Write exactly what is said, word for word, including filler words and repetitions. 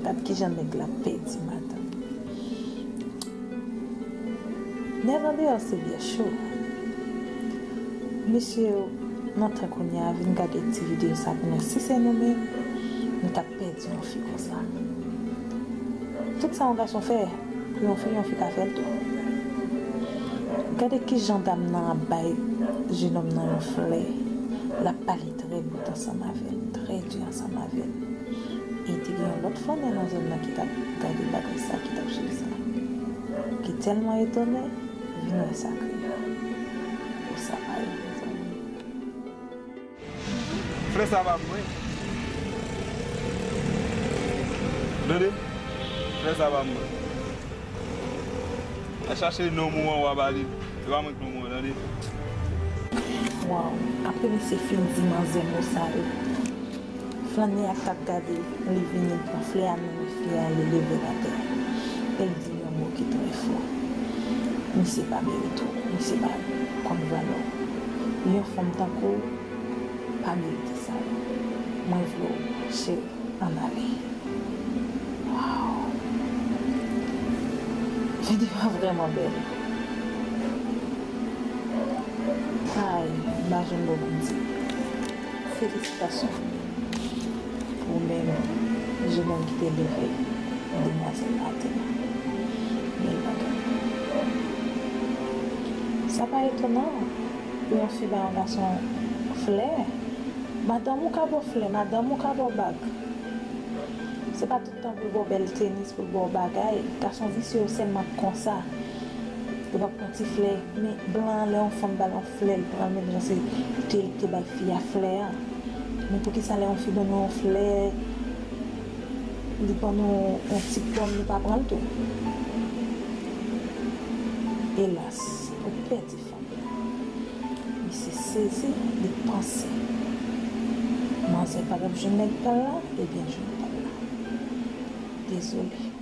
Gad kijan nèg la pèdi madanm. Nèg andeyò se vyè cho. Mesye yo nan tan kounye a vin gade ti videyo sa pou nou wè si se nou menm nou t ap pèdi yon fi konsa. Tout sa yon gason fè pou yon fi, yon fi ka fè l tou. Gade kijan dam nan ap bay jenòm nan yon flè. L ap pale trè bout ansanm avè l, trè di ansanm avè l. E te gen yon lòt flannè nan zòn nan ki t ap gade bagay sa, ki t ap swiv sa, ki tèlman etone, vin wè sa kriye. Pou sa pa rive, zanmi. Flè sa pa pou mwen. Tande? Flè sa pa pou mwen. Al chache nonm ou an, w a ba li. Se pa mwen k nonm ou an, tande? Waw, apre misye fin di manzè mo sa yo, flannè a k t ap gade l, li vini, l pran flè a nan men fi a, li leve l atè. E l di yon mo ki trè fò. Misye pa merite w, misye pa konn valè w. Yon fanm tankou w pa merite sa yo. Mwen vle w, cheri, ann ale. Waw! Videyo a vrèman bèl. Ay, m pa jwenn mo pou m di. Felisitasyon pou ou menm, jenòm ki te leve demwazèl la atè la. Bèl bagay. Sa pa etonan pou yon fi ba yon gason flè. Madanm ou ka ba w flè, madanm ou ka ba w bag. Se pa tout tan pou l ba w bèl tenis, pou l ba w bagay. Gason visye yo sèlman konsa. Yo p ap pran ti flè. Men blan an, lè yon fanm ba l yon flè, li pran l menm jan se te, te bay fi a flè a. Men poukisa lè yon fi ban nou yon flè, li ban nou yon ti pòm, nou pa pran l tou? Elas, ou pèdi fanm. Misye sezi, li panse manzè pa t ap jwenn nèg pa l la, ebyen jwenn pa l la. Dezole.